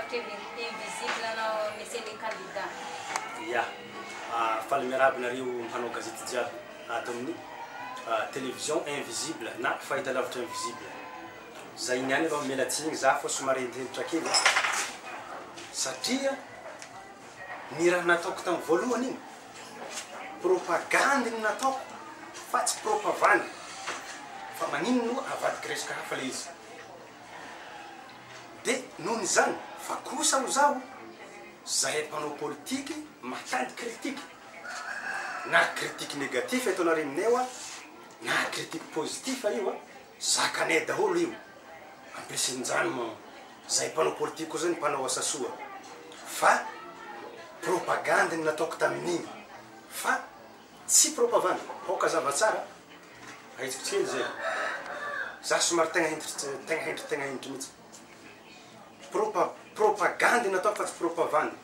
fahitalavitra Invisible anao, monsieur le candidat. Ya, faly miarahaba anareo mpanao gazety jiaby ato amin'ny télévision Invisible na fahitalavitra Invisible. Zay niany aloha, miala tsiny za fa somary hentihentitra kely satria ny raha nataoko tamin'ny voalohany iny propagandy no nataoko fa tsy propavandy, fa magnino no avadiky resaka hafa le izy. De noho izany fa kosa ho zaho, zahay mpanao politiky matandy critique, na critique négatif ataonareo aminay io a, na critique positif io a, zakanay daholo io. Ampiasain'izany moa zahay mpanao politiky koa zany mpanao asa soa, fa propagandy no nataoko tamin'igny fa tsy propavandy. Aoka zava tsara, ahitsiko kely zay, za somary tegna hentitry, tegna hentitry, tegna hentitry mihitsy. Propagandy nataoko fa tsy propavandy,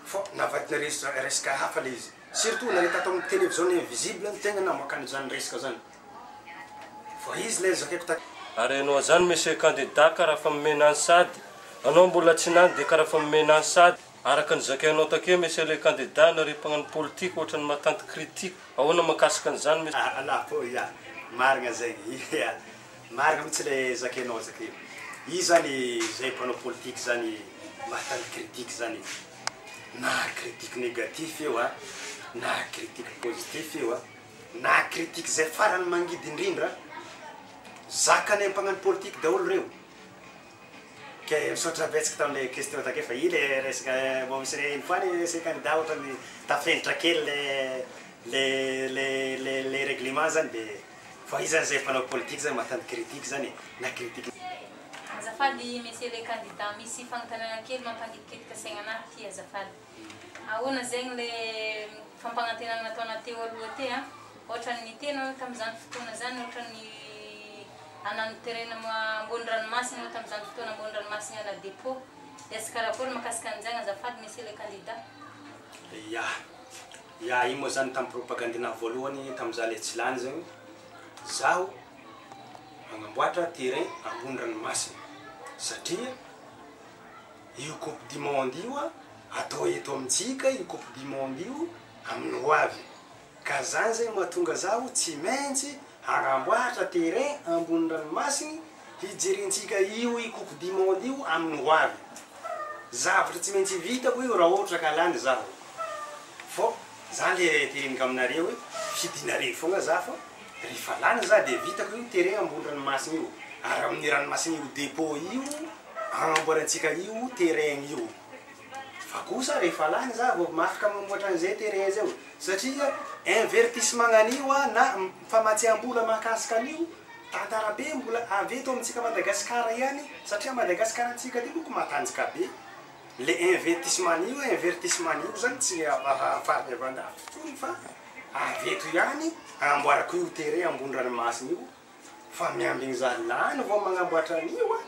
fa navadina resaka hafa le izy. Surtout nare tato amin'ny télévision Invisible ny tegna namoaka an'izany resaka zany, fa izy le zakaiko ta. Ary anao zany, monsieur candidat, karaha fa mimenany sady anao mbola tsy nany de karaha fa mimenany sady araka ny zakainao takeo, monsieur le candidat, nareo mpagnano politique ohatrany matanty critique. Ahoana mahakasika an'izany, monsieur? Ala po ya, marina zegny ya, marina mihitsy le zakainao zakay io zany. Zay mpanao politique zany mahatanty critique zany, na critique négatif io a, na critique positif io a, na critique zay farany mangidy indrindra, zakanay mpagnano politique daholo reo. Ke misaotra betsaka tam'le question take, fa i le resaka mbô misy une fois ny monsieur candidat ohatrany tafenitra kely le règlement zany, de fa izy zany, zay mpanao politique zany mahatanty critique zany, na critique. Azafady, monsieur le candidat, misy fagnontaniana kely mampangitikitika saigna anahy ty, azafady. Ahoana zegny le fampanantenana nataonao teo aloha ty a? Ohatra ny tena tamin'izany fotoana zany, ohatra ny anano terrain ambony ranomasina anao tamin'izany fotoana, ambony ranomasina na dépôt. Dia karakory mahakasika an'izany, azafady, monsieur le candidat? Ya, io moa zany tamin'ny propagandinahy voalohany tamin'iza le tsy lany zegny, zaho magnamboatra terrain ambony ranomasina satria io Coupe du monde io a atao eto amitsika io Coupe du monde io amin'ny ho avy, ka zany zegny mahatonga zaho tsy maintsy hagnamboatra terrain ambony ranomasiny hijerentsika io i Coupe du monde io amin'ny ho avy. Zavatra tsy maintsy vitako io raha ohatra ka lany zaho. Fô zany le teneniko aminareo hoe fidinareo fogna za, fa rehefa lany za de vitako io terrain ambony ranomasina io, ary amin'ny ranomasina io dépôt io agnamboarantsika io terrain io. Fa kosa rehefa lany za vao afaka mamboatra an'izay terrain zay, satria investissement an'io a na famatsiam-bola mahakasika an'io tantara be mbola avy eto amintsika Madagasikara ihany, satria Madagasikara antsika ty moko matanjaka be le investissement io. Investissement io zany tsy afariny avy andafy tsony fa avy eto ihany amboarako io terrain ambony ranomasina io, fa miambigny za lany vao magnamboatra an'io a.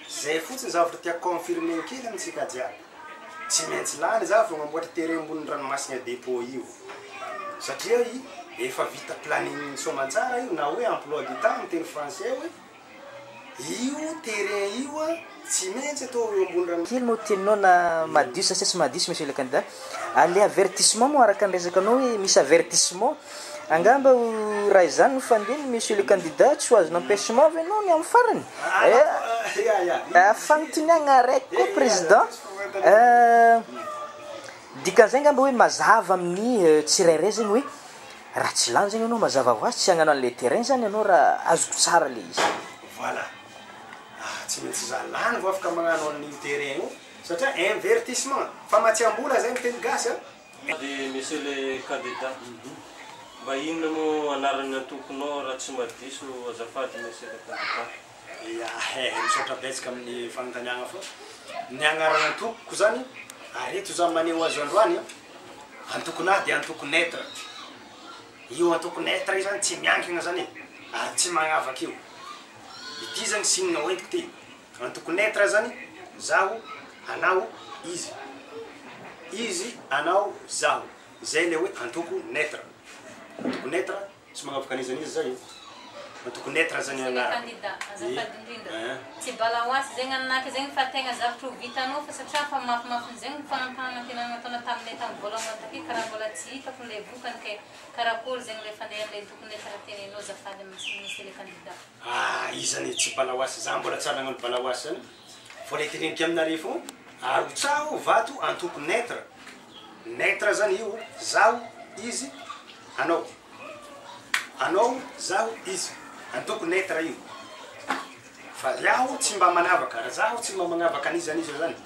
Zay fotsiny zavatra tiako confirmer kely amintsika jiaby: tsy maintsy lany za vao mamboatra terrain ambony ranomasina dépôt io, satria i efa vita planning soamantsara io, na hoe emploi du temps amin'ny teny français, hoe io terrain io a tsy maintsy atao eo ambony rano. Kely moa teninao na mahadiso sa tsy mahadiso, monsieur le candidat? Ale avertissement moa, araka ny resaka anao hoe misy avertissement angamba ho raha izany no fandehany, monsieur le candidat, tsy ho azona empêchement ve anao ny amin'ny farany? Ya. Fanontaniagna araiky koa, président. Dikan'izay angamba hoe mazava amin'ny tsirairay zegny hoe raha tsy lany zegny anao, mazava ho azy tsy hagnano an'le terrain zany anao, raha azoko tsara le izy. Voilà, tsy maintsy za lany vao afaka magnano an'io terrain io, satria investissement, famatsiam-bola zay miteny gasy a. De monsieur le candidat, mba inona moa anaran'ny antokonao raha tsy madiso, azafady, monsieur le candidat? Ya he, misaotra betsaka amin'ny fanontaniagna. Fô ny agnarana antokoko zany areto za maneho azy androany, antokonahy de antoko neutre io. Antoko neutre io zany tsy miankina zany e, ary tsy magnavaky io. Ity zany signe hoentiko ty, antoko neutre zany: zaho, anao, izy, izy, anao, zaho. Zay le hoe antoko neutre. Antoko neutre tsy magnavaka an'iza n'iza zay io. Antoko Neutre zany Monsieur le anarako. candidat, azafady indrindra. Eh. Tsy balaoasy zegny anake zegny fa tegna zavatra ho vitanao fa satria fa mafimafy zegny ny fanampahanantenana nataonao taminay tamin'ny voalohany take karaha mbola tsy hitako le vokany ke karakory zegny le fandehan'le antoko Neutre tenenao azafady monsieur le candidat. Ah, izy zany tsy balaoasy, za mbola tsy ary nagnano balaoasy zany. Fa le teneniko aminareo fô, arotsaho vato antoko Neutre. Neutre zany io, zaho, izy, anao. Anao, zaho, izy. Antoko Neutre io. Fa iaho tsy mba manavaka, ary zaho tsy mba magnavaka an'iza an'iza zany.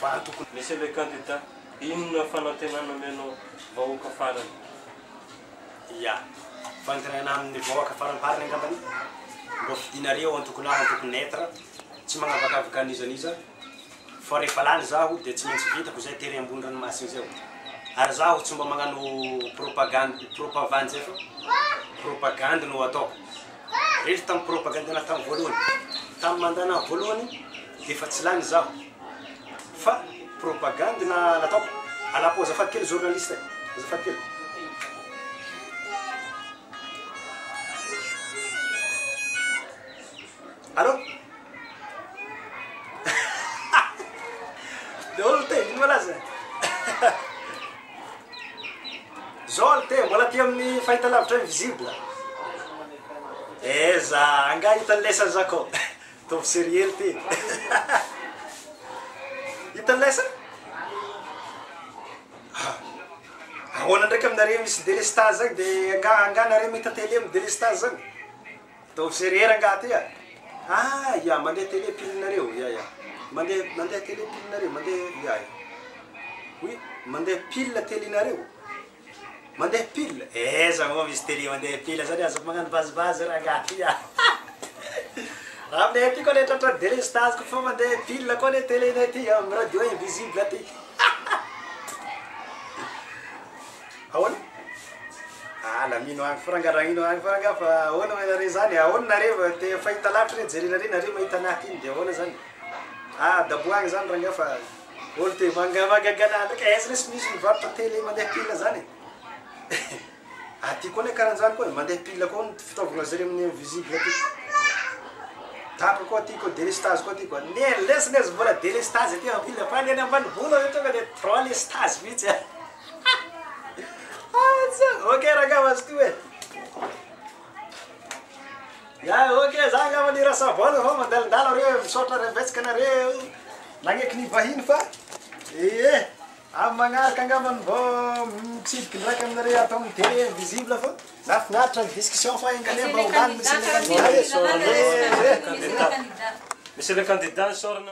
Fa antoko Monsieur le candidat, inona fanantenana omenao vahoaka farany? Ya, fanantenana amin'ny vahoaka faramparany angambany, mbô fidinareo antokonahy antoko Neutre, tsy magnavakavaka an'iza an'iza, fa rehefa lany zaho de tsy maintsy vitako zay terrain ambony ranomasina zay. Ary zaho tsy mba magnano propagande, propavandy zay fa propagande no ataoko. Rehetra tamin'ny propagande anahy tamin'ny voalohany, tamin'ny mandat anahy voalohany de efa tsy lany zaho. Fa propagande na nataoko, alapo azafady kely journaliste, azafady kely. Allô? Daholo te, ino malaza? Zao te, mbola aty amin'ny fahitalavitra invisible. Eza, angaha hitan'ny lesany zako. Ataovy sérieux ty. Hitan'ny lesany? Ahoana ndraiky aminareo misy délestage zany de angaha angaha nareo mahita télé amin'ny délestage zany? Ataovy sérieux rangaha ty a. Ah, ya mandeha télé pile nareo, ya ya. Mandeha mandeha télé pile nareo, mandeha ya ya. Oui, mandeha pile télé nareo. Mandeha pile. Eza moa misy télé mandeha pile zany azo magnano bazibazy rangaha ty a. Aminay aty koa le tratra délestage ko fa mandeha pile koa le télé nay ty amin'ny radio invisible aty. Ahoana? Ah, lamino agny fa rangaha ragnino agny fa rangaha fa ahoana ma nareo zany? Ahoana nareo te fahita lavitra re jerenareo nareo mahita anahy ty de ahoana zany? Ah, dabo agny zany rangaha fa olo te manga magagana ndraiky aiza lesy misy mivarotra télé mandeha pile zany? Aty koa ne karahan'zany koa mandeha pile koa ny fitaovagna zare amin'ny invisible aty. Tapaka koa aty koa délestage koa aty koa. Ne lesy lesy mbola délestage aty amin'ny pile fa ny any ambanivolo io tonga de trop lestage mihitsy. Ah, tsa, ok rangaha mazotoa e. Ya, ok, za angamba ny rasabona fa mandalondalo reo misaotra re betsaka anareo. Nagneky ny vahiny fa eh amin'ny magnaraka angambany mbô mitsidiky ndraiky aminareo atao amin'ny télé invisible fa nafinaritra ny discussion fa engane mba ho lany monsieur le candidat. Monsieur le Eh, eh. candidat. Monsieur le candidat, sorana.